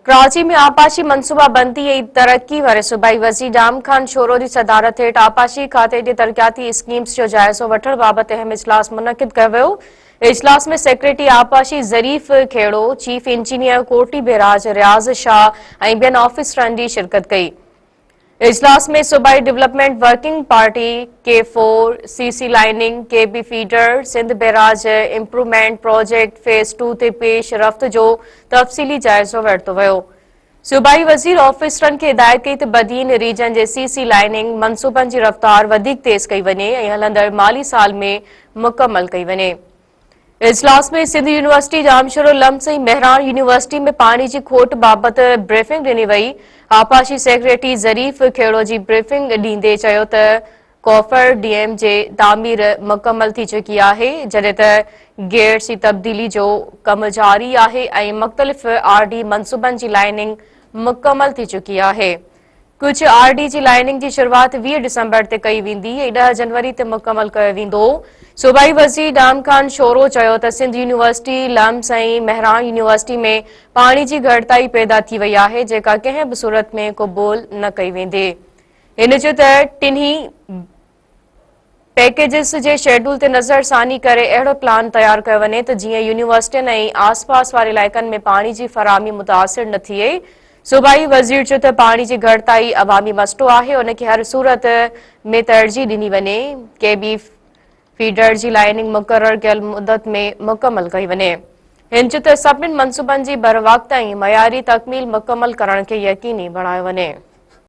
ڪراچي ۾ آبپاشي منصوبابندي ۽ ترقي واري صوبائي وزير ڄام خان شورو جي صدارت هيٺ آبپاشي کاتي جي ترقياتي اسڪيمز جو جائزو وٺڻ بابت اهم اجلاس منعقد ڪيو ويو. اجلاس ۾ سيڪريٽري آبپاشي Zarif Khuhro, chief engineer Kotri barrage Riaz Shah ۽ ٻين آفيسرن جي شرڪت ڪئي. اجلاس ۾ صوبائي development working party, K four, C C lining, K B feeder, Sindh barrage improvement project phase two تي پيش رفت جو تفصيلي جائزو ورتو ويو. صوبائي وزير آفيسرن کي هدايت ڪئي ته بدين ريجن جي سي سي لائننگ منصوبن جي رفتار وڌيڪ تيز ڪئي وڃي ۽ هلندڙ مالي سال ۾ مڪمل ڪئي وڃي. اجلاس ۾ سنڌ يونيورسٽي ڄامشورو لمس ۽ مهراڻ يونيورسٽي ۾ پاڻي جي کوٽ بابت بريفنگ ڏني وئي. آبپاشي سيڪريٽري ظريف کهڙو جي بريفنگ ڏيندي چيو ته ڪوفر ڊيم جي تعمير مڪمل ٿي چڪي آهي جڏهن ته گيٽس جي تبديلي جو ڪم جاري آهي ۽ مختلف آر ڊي منصوبن جي لائننگ مڪمل ٿي چڪي آهي. ڪجهه آر ڊي جي لائننگ جي شروعات 20 ڊسمبر تي ڪئي ويندي ۽ 10 جنوري تي مڪمل ڪيو ويندو. صوبائي وزير ڄام خان شورو چيو ته سنڌ يونيورسٽي، لمس ۽ مهراڻ يونيورسٽي ۾ پاڻي جي گهٽتائي پيدا ٿي وئي آهي جيڪا ڪنهن به صورت ۾ قبول نه ڪئي ويندي. هن چيو ته ٽنهي پيڪيجز جي شيڊول تي نظرثاني ڪري اهڙو پلان تيار ڪيو وڃي ته جيئن يونيورسٽين ۽ آس پاس واري علائقن ۾ پاڻي جي فراهمي متاثر نه ٿئي. صوبائي وزير چيو ته پاڻي جي گهٽتائي عوامي مسئلو آهي ان کي هر صورت ۾ ترجيح ڏني وڃي، ڪي بي فيڊر جي لائننگ مقرر ڪيل مدت ۾ مڪمل ڪئي وڃي. هن چيو ته سڀني منصوبن جي بروقت ۽ معياري تڪميل مڪمل ڪرڻ کي يقيني بڻايو وڃي.